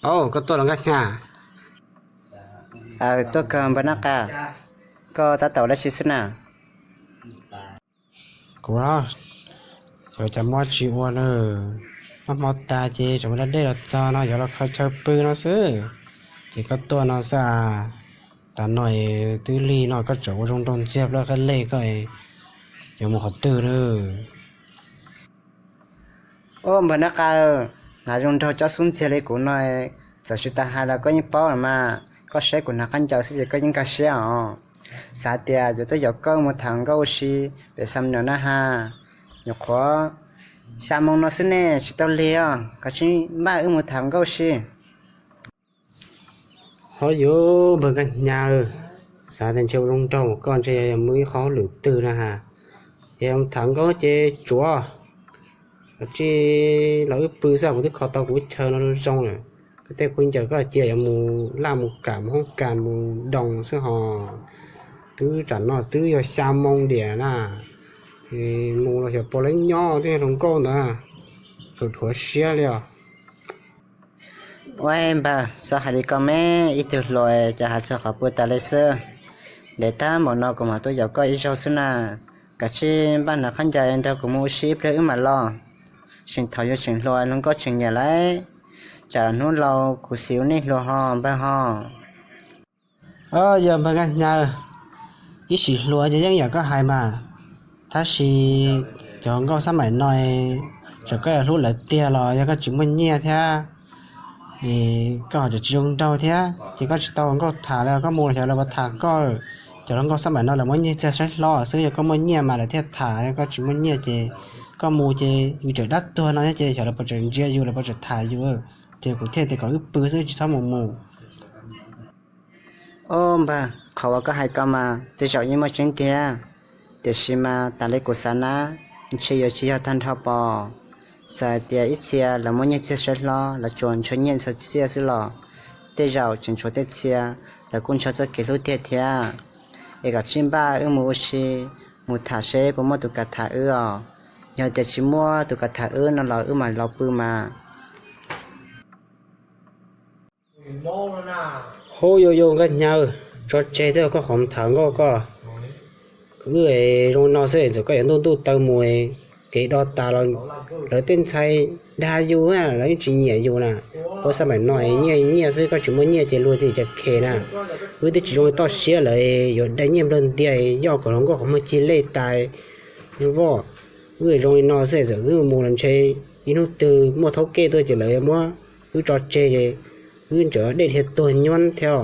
Au, koj tuaj los Nkaj Hnyav? Aws, tuaj kawg npawg Nab Qa, koj tab tom ua dab tsi xwb na? Kuv yuav cas muaj tsis ua na, noj hmo tag ces tseem mus da dej los txog no yuav los khaws chaw pw no xwb, ces koj tuaj no xwb as. Tav no twb lig no koj tseem ua zoo nraug ntxiag plaub qab lej koj yuav mus qhov twg na? Au npawg Nab Qa, hnav zoo nraug cob xub ntxiag li kuv no, txawm tsis tas hais los koj yeej paub los mas, koj saib kuv hnav khaub ncaws xwb ces koj yeej nkag siab os. Xav tias yuav tuaj yaum koj mus tham nkauj ua si pem Xam Nws na has. Nyuam qhuav xya moo no xwb ne, tsis tau lig os, koj sim npaj wb mus tham nkauj ua si. Ho yuav npawg Nkaj Hnyav, xav tias ntshe ua zoo nraug koj ntshe yog mus ib qho hauj lwm twg na has. Yog tham nkauj ces tsuav, koj tsis los wb pw xwb, kuv twb kho tau kuv lub chaw no zoo lawm. Koj tej phooj ywg koj cia yuav mus laj mus kam mus hoob kas mus doo xwb ho. Twb tsam no twb yog xya moo diam na, mus los xyov puas laib nyob twb yog hluas nkauj ntawd, dhuav siab li os. Ua npawg, txhob hais li ko me, ib tug hluas cas hais txog qhov pw tas li xwb. Ntev tag npaum no kuv mam tuaj yaum koj ib zaug xwb na. Kav tsij npaj hnav khaub ncaws nrog kuv mus ua si ib pliag wb mam los. Tseem thaum yuav tseem hluas, hluas nkauj tseem nyiam lawm, tsam hnub laus kuv xis ua neej hluas ho npawg ho. Yog npawg Nkaj Hnyav, ib sim hluas ces yeej yam koj hais mas, tab sis cov nkauj xab maim no, txawm koj yuav hlub lawv tiag los yog koj tsis muaj nyiaj thiab, koj ho tseem tsis zoo nraug thiab ces koj tsis tau nkauj tham li, koj mus los xyov lawv puas tham koj. Cov hluas nkauj xab maim no lawv muab nyiaj txiag saib hlob xwb, yog koj muaj nyiaj mas lawv thiaj tham, yog koj tsis muaj nyiaj ces koj mus ces yus tseem dab tuag no thiab ces xyov lawv puas tseem ntsia yus, lawv puas tseem tham yus. Ces kuv thiaj tias kom wb pw xwb tsis txhob mus mus. Au npawg, qhov uas koj hais ko mas tej zaum yeej muaj tseeb tiag, tiam sis mas tas li kuv xav na, ntshe yuav tsis yog tag nrho pob. Txawm hais tias ib txhia lawv muaj nyiaj txiag saib hlob, lawv tsuas ntshaw nyiaj ntshaw txiaj xwb los tej zaum tseem tshuav tej txhia lawv kuj ntshaw txoj kev hlub tiag thiab. Es kom tsij npaj wb mus ua si, mus tham seb puas muaj tus kam tham wb os. Yog tias tsis muaj tus kam tham wb no los wb mam los pw mas. Hauv yus yus Nkaj Hnyav, tso tseg thiab koj qhov tham nkauj koj. Wb zoo no xwb txawm koj yuav ntuj ntuj taw mus, kev do tas los lawv tej ntxhais dag yus, lawv yeej tsis nyiam yus na. Ua xab maim no nyiaj nyiaj xwb, koj tsis muaj nyiaj ces luag twb tsis khe na. Wb twb tsis zoo toj siab lawm yuav dai nyiaj nplawg ntiag, yog kom hluas nkauj qhov muag cig lej tas. Voj, wb zoo li no xwb txawm wb mus los ntshe ib hnub twg muaj thaub kej tuaj ces lawv yuav muab wb tso tseg, wb ntseem dej dhia tuag nyuab thiab.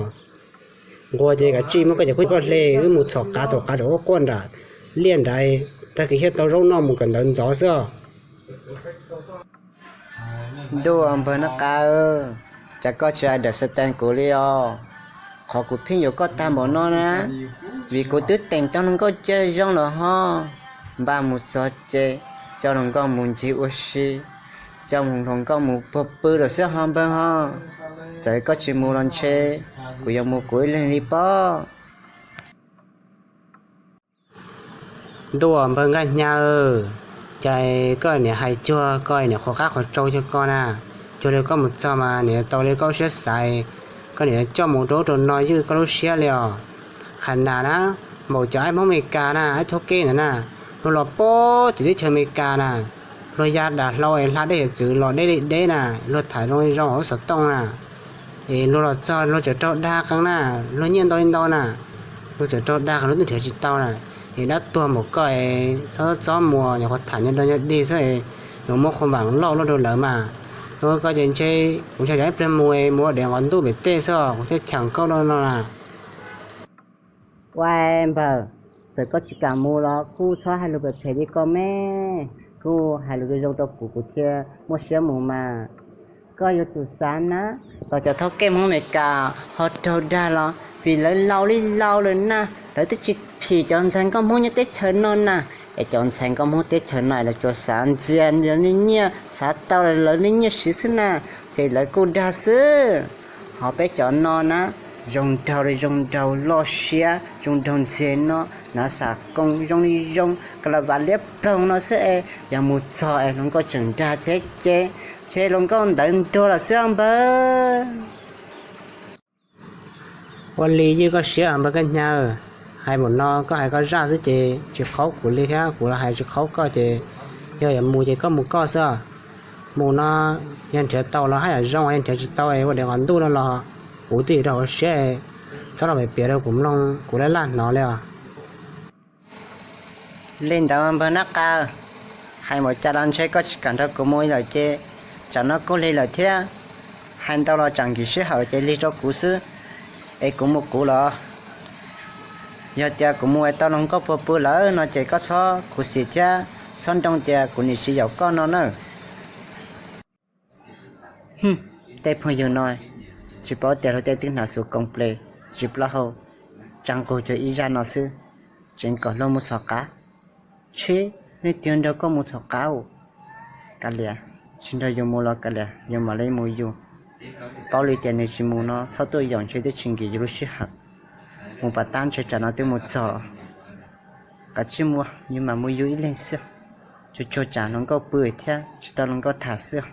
Nquag ces kav tsij muab koj cov khaub ncaws hle, wb mus txhom qav, thaum qav tseem quaj quaj nram liaj nrad, tag kis thiaj tau zaub noj mus kawm ntawv ntxov xwb os. Ntuj, npawg Nab Qa, cas koj tsis hais dawm xav tees kuv li os? Qhov kuv pheej yuav koj tag npaum no na, vim kuv twb teem tau hluas nkauj caj zoo lawm ho. Npaj mus txog ces coj hluas nkauj mus ncig ua si, coj hluas nkauj mus puag pw lawm xwb ho npawg ho. Txawm koj tsis mus los ntshe kuv yuav mus kuv ib leeg li pob. Ntuj, npawg Nkaj Hnyav, cas koj niam hais cuag koj niam qhuas qab qhuas tsau cuag koj na. Cuag li koj mus txog mas niam tau li koj lub siab xaiv, koj niam coj mus rau ub rau no ywj koj lub siab li os. Qhov nas na, npaum cov aib Hmoob Amelikas na, aib thaub kej ntawd na, luag los puag tim teb chaws Amelikas na, luag ya dam hlau es hla dej hiav txwv los deb li deb na, luag tham zoo li zoo hauv xov tooj na. Es luag los txog luag tseem raug dag qees na, luag nyiaj ntau li ntau na, luag tseem raug dag qees luag twb nrhiav tsis tau na. Es dab tuag npaum koj es txhob txob muas nyuam qhuav tham nyob dog nyob dig xwb es yuav muab qhua vam loj luaj rau lawv mas. Zoo koj ces ntshe kuv ntshai tsam ib pliag mus es mus ua dev nqos ntuj pem tej xwb os, kuv thiaj cheem koj no na. Ua npawg, txawm koj tsis kam mus los kuj txhob hais lus phem phem li ko me, kuj hais lus zoo zoo rau kuv, kuv thiaj muaj siab mus mas. Koj yuav tsum xav na, tau cov thaub kej Hmoob Amelikas ho raug dag los vim lawv laus li laus lawm na, lawv twb tsis phim cov ntxhais nkauj Hmoob nyob teb chaws no na. Es cov ntxhais nkauj Hmoob teb chaws no lawv tsuas xav ntxias lawv li nyiaj, xav tau lawv li nyiaj siv xwb na, ces lawv kuj dag xwb. Ho peb cov no na, Zoo nraug li zoo nraug loj siab, zoo nraug ntxeg no, hnav xam koo zoo li zoo, ka la vas liab ploog no xwb es yog mus txog es hluas nkauj tseem nrag thiab ces, ces hluas nkauj ntawd ntuag lawm xwb npawg. Ua li ywj koj siab npawg Kab Hnyav, hais npaum no koj hais koj zaj xwb ces tsis qhaub kuv li thiab kuv los hais tsis qhaub koj ces yog yuav mus ces koj mus koj xwb. Mus no yog nrhiav tau los haj yam zoo, yog nrhiav tsis tau ua li qhov ntuj no los kuv twb yuav rau hauv siab, txhob los piav rau kuv mloog kuv laj laj hnov li os. Li ntawd npawg Nab Qa, hais npaum cas los ntshe koj tsis kam nrog kuv mus lawm ces, tsam no kuj lig lawm thiab, hais ntau los tsam nkim sij hawm ces lig rau kuv xwb, es kuv mus kuv los. Yog tias kuv mus es tau hluas nkauj puag pw lawm no ces koj txhob khuv xim thiab txhob nroo tias kuv nim tsis yaum koj no na. Tej phooj ywg no tsis paub tias luag tej twb hnav xus koom ples tsis plaub hau, tsa nqug cuag ib zaj no xwb, tseem kom luag mus txhom qav. Tsheb, leej twg nrog koj mus txhom qav? Kav liam, tsis nrog yus mus los kav liam, yus mam li mus yus. Paub li tias nws tsis mus no txhob tuaj yaum ntshe twb tsis nkim yus lub sij hawm. Mus pam tab ntshe tsam no twb mus txog. Kav tsij mus, yus mam mus yus ib leeg xwb. Tsuag tsuag tsam hluas nkauj pw thiab tsis tau hluas nkauj tham xwb.